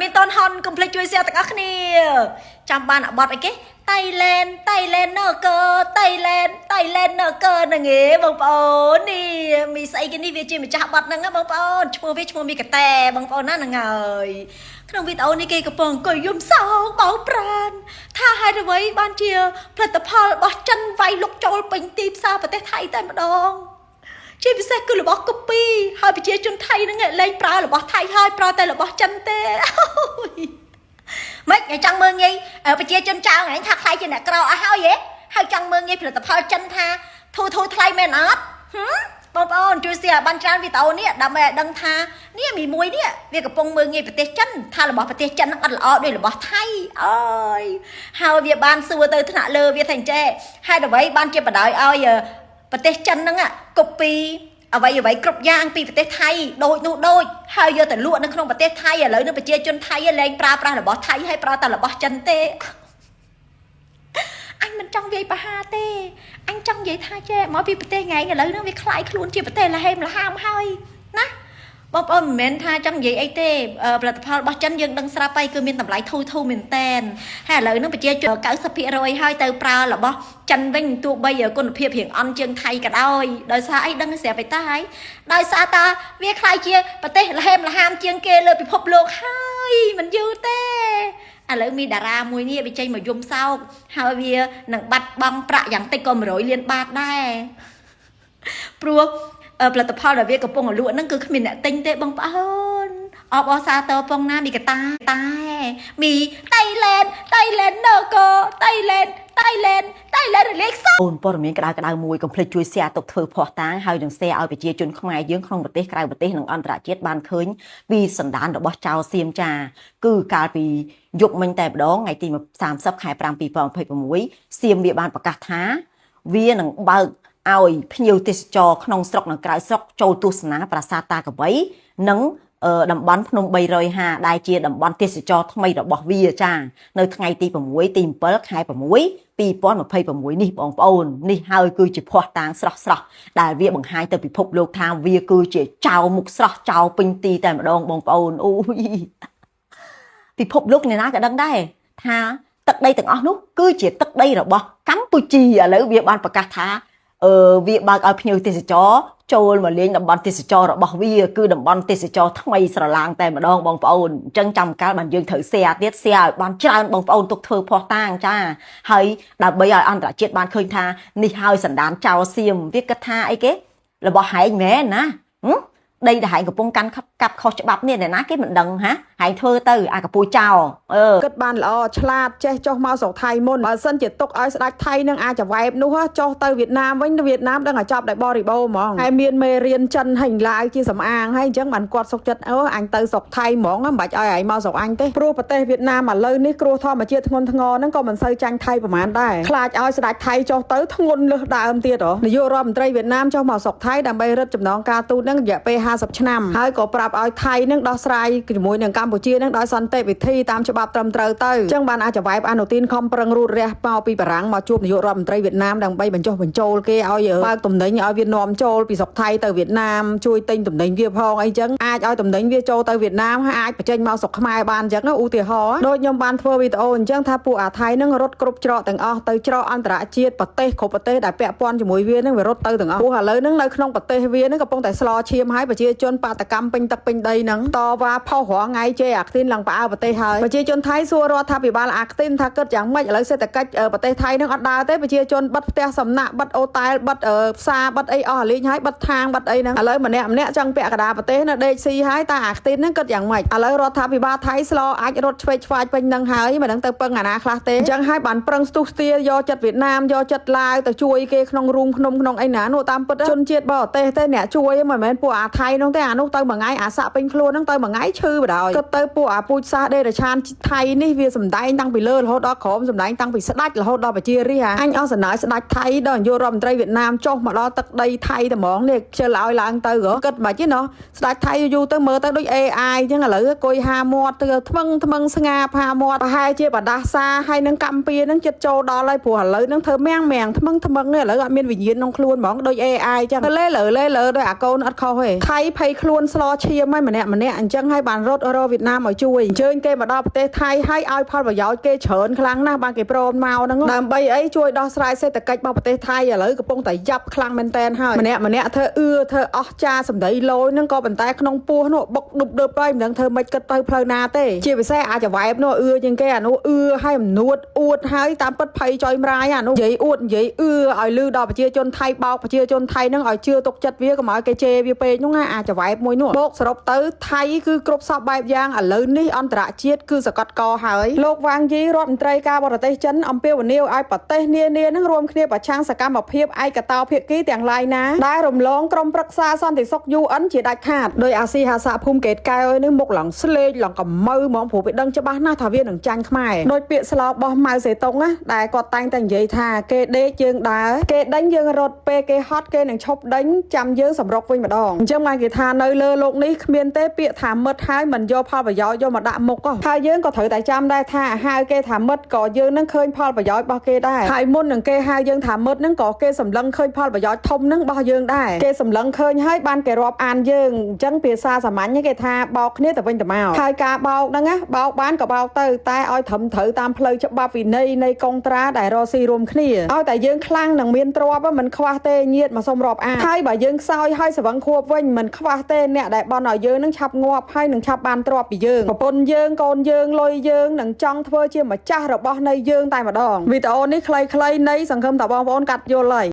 មានតនហនកុំភ្លេចជួយ share ទាំងអស់គ្នាចាំបានអបត់អីគេតៃឡែនតៃឡែនណកតៃឡែនតៃឡែនណកហ្នឹងឯងបងប្អូននេះមីស្អីគេនេះវាជាម្ចាស់បត់ហ្នឹងណាបងប្អូនឈ្មោះវាឈ្មោះមីកតែបងប្អូនណាហ្នឹងហើយក្នុងវីដេអូនេះគេកំពុងអង្គុយយំសោកបោប្រានថាហេតុអ្វីបានជាផលិតផលរបស់ចិនវាយលុកចូលពេញទីផ្សារប្រទេសថៃតែម្ដង ជាពិសេសគឺរបស់កូពីហើយប្រជាជនថៃហ្នឹងឯងលែងប្រើរបស់ថៃហើយប្រើតែរបស់ចិនទេ ម៉េចឯងចង់មើងងាយប្រជាជនចៅឯងថាខ្លាយជាអ្នកក្រអស់ហើយហ៎ហើយចង់មើងងាយផលិតផលចិនថាធូរធូរថ្លៃមែនអត់ហឹមបងប្អូនជួយ share បានច្រើនវីដេអូនេះដើម្បីឲ្យដឹងថានេះមីមួយនេះវាកំពុងមើងងាយប្រទេសចិនថារបស់ប្រទេសចិនហ្នឹងអត់ល្អដូចរបស់ថៃអើយហើយវាបានសួរទៅថ្នាក់លើវាថាអញ្ចេះហេតុអ្វីបានជាបដ ாய் ឲ្យប្រទេសចិនហ្នឹងកូពីអ្វីអ្វីគ្រប់យ៉ាងពីប្រទេសថៃដូចនោះដូចហើយយកទៅលក់នៅក្នុងប្រទេសថៃឥឡូវនេះប្រជាជនថៃលែងប្រើប្រាស់របស់ថៃហើយប្រើតែរបស់ចិនទេអញមិនចង់វាយប្រហារទេអញចង់និយាយថាចេះមកពីប្រទេសថ្ងៃឥឡូវនេះវាคล้ายខ្លួនជាប្រទេសលហេមលហាមហើយណាបងប្អូនមិនមែនថាចង់និយាយអីទេផលិតផលរបស់ចិនយើងដឹងស្រាប់ហើយគឺមានតម្លៃធូរធូរមែនតែនហើយឥឡូវនេះប្រជាជន90%ហើយទៅប្រើរបស់ចិនវិញទោះបីគុណភាពរៀងអន់ជាងថៃក៏ដោយដោយសារអីដឹងស្រាប់ឯតាហើយដោយសារតាវាคล้ายជាប្រទេសលហេមលហាមជាងគេលើពិភពលោកហើយមិនយូរទេឥឡូវមានតារាមួយនេះវាចេញមកយំសោកហើយវានឹងបាត់បង់ប្រាក់យ៉ាងតិចក៏100លានបាតដែរព្រោះផលិតផលដែលវាកំពុងលក់ហ្នឹងគឺគ្មានអ្នកទិញទេបងប្អូនអបអសាទរផងណាមីកតាតែមីតៃឡែនតៃឡែនណកតៃឡែនតៃឡែនតៃឡែនរលាកស អូនព័ត៌មានក្តៅក្តៅមួយកុំភ្លេចជួយ share ទុកធ្វើភ័ស្តុតាងហើយនឹង share ឲ្យប្រជាជនខ្មែរយើងក្នុងប្រទេសក្រៅប្រទេសនិងអន្តរជាតិបានឃើញពីសន្តានរបស់ចៅសៀមចាគឺកាលពីយប់មិញតែម្ដងថ្ងៃទី30ខែ5 2026សៀមវាបានប្រកាសថាវានឹងបើកឲ្យភ្ញៀវទេសចរក្នុងស្រុកនិងក្រៅស្រុកចូលទស្សនាប្រាសាទតាក្របីនិងតំបន់ភ្នំ350ដែលជាតំបន់ទេសចរថ្មីរបស់វាចានៅថ្ងៃទី6ទី7ខែ6 2026នេះបងប្អូននេះហើយគឺជាភ័ស្តុតាងស្រស់ស្រស់ដែលវាបង្ហាញទៅពិភពលោកថាវាគឺជាចៅមុខស្រស់ចៅពេញទីតែម្ដងបងប្អូនអូយពិភពលោកអ្នកណាក៏ដឹងដែរថាទឹកដីទាំងអស់នោះគឺជាទឹកដីរបស់កម្ពុជាឥឡូវវាបានប្រកាសថាអឺវាបើកឲ្យភ្ញៀវទេសចរចូលមកលេងតំបន់ទេសចររបស់វាគឺតំបន់ទេសចរថ្មីស្រឡាងតែម្ដងបងប្អូនអញ្ចឹងចាំកាលបានយើងត្រូវ share ទៀត share ឲ្យបានច្រើនបងប្អូនទុកធ្វើភ័ស្តុតាងចាហើយដើម្បីឲ្យអន្តរជាតិបានឃើញថានេះហើយសន្តានចៅសៀមវាគិតថាអីគេរបស់ហែងមែនណាដីដែលហែងកំពុងកាន់កាប់ខុសច្បាប់នេះអ្នកណាគេមិនដឹងហាហែងធ្វើទៅអាកពូចោលអឺ គិតបានល្អឆ្លាតចេះចុះមកស្រុកថៃមុនបើសិនជាទុកឲ្យស្ដេចថៃនឹងអាចវ៉ែបនោះចុះទៅវៀតណាមវិញវៀតណាមដឹងឲ្យចប់ដោយបរិបូរហ្មងហើយមានមេរៀនចិនហើយឡាវជាសំអាងហើយអញ្ចឹងបានគាត់សុកចិត្តអូអញទៅស្រុកថៃហ្មងមិនបាច់ឲ្យឯងមកស្រុកអញទេព្រោះប្រទេសវៀតណាមឥឡូវនេះគ្រោះធម្មជាតិធ្ងន់ធ្ងរហ្នឹងក៏មិនសូវចាញ់ថៃប្រហែលដែរខ្លាចឲ្យស្ដេចថៃចុះទៅធ្ងន់លើសដើមទៀតហ៎នាយករដ្ឋមន្ត្រីវៀតណាមចុះមកស្រុកថៃដើម្បីរឹតចំណងការទូតហ្នឹងរយៈពេល50ឆ្នាំហើយក៏ប្រាប់ឲ្យថៃនឹងដោះស្រាយជាមួយនឹងកម្ពុជានឹងដោយសន្តិវិធីតាមច្បាប់ត្រឹមត្រូវទៅអញ្ចឹងបានអាចវ៉ែបអនុទីនខំប្រឹងរូតរះមកពីបារាំងមកជួបនាយករដ្ឋមន្ត្រីវៀតណាមដើម្បីបញ្ចុះបញ្ចូលគេឲ្យបើកទំនិញឲ្យវានាំចូលពីស្រុកថៃទៅវៀតណាមជួយទិញទំនិញវាផងអីចឹងអាចឲ្យទំនិញវាចូលទៅវៀតណាមហើយអាចបញ្ចេញមកស្រុកខ្មែរបានអញ្ចឹងឧទាហរណ៍ដូចខ្ញុំបានធ្វើវីដេអូអញ្ចឹងថាពួកអាថៃនឹងរត់គ្រប់ច្រកទាំងអស់ទៅច្រកអន្តរជាតិប្រទេសគ្រប់ប្រទេសដែលពាក់ព័ន្ធជាមួយវានឹងវារត់ទៅទាំងអស់ព្រោះឥឡូវនឹងនៅក្នុងប្រទេសវានឹងកំពុងតែស្លឈាមហើយប្រជាជនបាតកម្មពេញទឹកពេញដីហ្នឹងតវ៉ាផុសរាល់ថ្ងៃជេរអាខ្ទីនឡើងផ្អើលប្រទេសហើយប្រជាជនថៃសួររដ្ឋាភិបាលអាខ្ទីនថាគិតយ៉ាងម៉េចឥឡូវសេដ្ឋកិច្ចប្រទេសថៃហ្នឹងអត់ដើរទេប្រជាជនបិទផ្ទះសំណាក់បិទអូតែលបិទផ្សារបិទអីអស់អាលីងហើយបិទហាងបិទអីហ្នឹងឥឡូវម្នាក់ម្នាក់ចង់ពាក់កណ្ដាលប្រទេសនៅដេកស៊ីហើយតើអាខ្ទីនហ្នឹងគិតយ៉ាងម៉េចឥឡូវរដ្ឋាភិបាលថៃស្លអាចរត់ឆ្វេងឆ្វាយពេញហ្នឹងហើយមិនដឹងទៅពឹងអាណាខ្លះទេអញ្ចឹងហើយបានប្រឹងស្ទុះស្ទាយកចិត្តវៀតណាមយកចិត្តឡាវទៅជួយគេក្នុងរូងភ្នំក្នុងអីណានោះតាមពិតជនជាតិបរទេសទេអ្នកជួយមិនមែនពួកអាថៃនោះទេអានោះទៅមួយថ្ងៃអាសាក់ពេញខ្លួនហ្នឹងទៅមួយថ្ងៃឈឺបដ ாய் គិតទៅពួកអាពូជសាសដេរឆានថៃនេះវាសំដែងតាំងពីលើរហូតដល់ក្រោមសំដែងតាំងពីស្ដេចរហូតដល់ប្រជារាស្ត្រអញអស់សំណើស្ដេចថៃដល់នាយករដ្ឋមន្ត្រីវៀតណាមចុះមកដល់ទឹកដីថៃតែហ្មងនេះខ្ជិលឲ្យឡើងទៅហ៎គិតមិនទេណោះស្ដេចថៃយូរទៅមើលទៅដូច AI អញ្ចឹងឥឡូវអង្គុយហាមាត់ទៅថ្មឹងថ្មឹងស្ងាផាមាត់ប្រហែលជាបដាសាហើយនឹងកម្ពុជានឹងចិត្តចូលដល់ហើយព្រោះឥឡូវនឹងធ្វើមាំងមាំងថ្មឹងថ្មឹងឥឡូវអត់មានវិញ្ញាណក្នុងខ្លួនហ្មងដូច AI អញ្ចឹងទៅលេលើលេលើដោយអាកូនអត់ខុសទេថៃ ភ័យខ្លួនស្លឈាមហើយម្នាក់ម្នាក់អញ្ចឹងហើយបានរត់រកវៀតណាមឲ្យជួយអញ្ជើញគេមកដល់ប្រទេសថៃហើយឲ្យផលប្រយោជន៍គេច្រើនខ្លាំងណាស់បានគេព្រមមកហ្នឹងដើម្បីអីជួយដោះស្រាយសេដ្ឋកិច្ចរបស់ប្រទេសថៃឥឡូវកំពុងតែយ៉ាប់ខ្លាំងមែនតែនហើយម្នាក់ម្នាក់ធ្វើអឿធ្វើអស់ចាសម្ដីលយហ្នឹងក៏ប៉ុន្តែក្នុងពោះនោះបុកឌុបឌុបហើយមិនដឹងធ្វើម៉េចគិតទៅផ្លូវណាទេជាពិសេសអាចវ៉ែបនោះអឿជាងគេអានោះអឿហើយអំនួតអួតហើយតាមពិតភ័យចុយម្រាយអានោះនិយាយអួតនិយាយអឿឲ្យលឺដល់ប្រជាជនថៃបោកប្រជាជនថៃហ្នឹងឲ្យជឿទុកចិត្តវាកុំឲ្យគេជេរវាពេកនោះណាអាចវ៉ែបមួយនោះបោកសរុបទៅថៃគឺគ្រប់សពបែបយ៉ាងឥឡូវនេះអន្តរជាតិគឺសកត់កហើយលោកវ៉ាងយីរដ្ឋមន្ត្រីការបរទេសចិនអំពាវនាវឲ្យប្រទេសនានានឹងរួមគ្នាប្រឆាំងសកម្មភាពឯកតោភាគីទាំងឡាយណាដែលរំលងក្រុមប្រឹក្សាសន្តិសុខ UN ជាដាច់ខាតដោយអាស៊ីហាសាភូមិកេតកែវនេះមុខឡើងស្លេកឡើងកម្ៅហ្មងព្រោះវាដឹងច្បាស់ណាស់ថាវានឹងចាញ់ខ្មែរដោយពាក្យស្លោករបស់ម៉ៅសេតុងណាដែលគាត់តែងតែនិយាយថាគេដេកយើងដើរគេដេញយើងរត់ពេលគេហត់គេនឹងឈប់ដេញចាំយើងសម្រុកវិញម្ដងអញ្ចឹងបានគេថានៅលើលោកនេះគ្មានទេពាក្យថាមិត្តហើយមិនយកផលប្រយោជន៍យកមកដាក់មុខហ៎ហើយយើងក៏ត្រូវតែចាំដែរថាហៅគេថាមិត្តក៏យើងនឹងឃើញផលប្រយោជន៍របស់គេដែរហើយមុននឹងគេហៅយើងថាមិត្តនឹងក៏គេសម្លឹងឃើញផលប្រយោជន៍ធំនឹងរបស់យើងដែរគេសម្លឹងឃើញហើយបានគេរាប់អានយើងអញ្ចឹងភាសាសាមញ្ញគេថាបោកគ្នាទៅវិញទៅមកហើយការបោកហ្នឹងណាបោកបានក៏បោកទៅតែឲ្យត្រឹមត្រូវតាមផ្លូវច្បាប់វិន័យនៃកុងត្រាដែលរកស៊ីរួមគ្នាឲ្យតែយើងខ្លាំងនឹងមានទ្រព្យមិនខ្វះទេញាតមកសុំរាប់អានហើយបើយើងខ្សោយហើយស្វឹងខួបវិញមិនខ្វះទេអ្នកដែលបន់ឲ្យយើងនឹងឆាប់ងាប់ហើយនឹងឆាប់បានទ្រព្យពីយើងប្រពន្ធយើងកូនយើងលុយយើងនឹងចង់ធ្វើជាម្ចាស់របស់នៃយើងតែម្ដងវីដេអូនេះខ្លីៗនៃសង្ឃឹមថាបងប្អូនកាត់យល់ហើយ។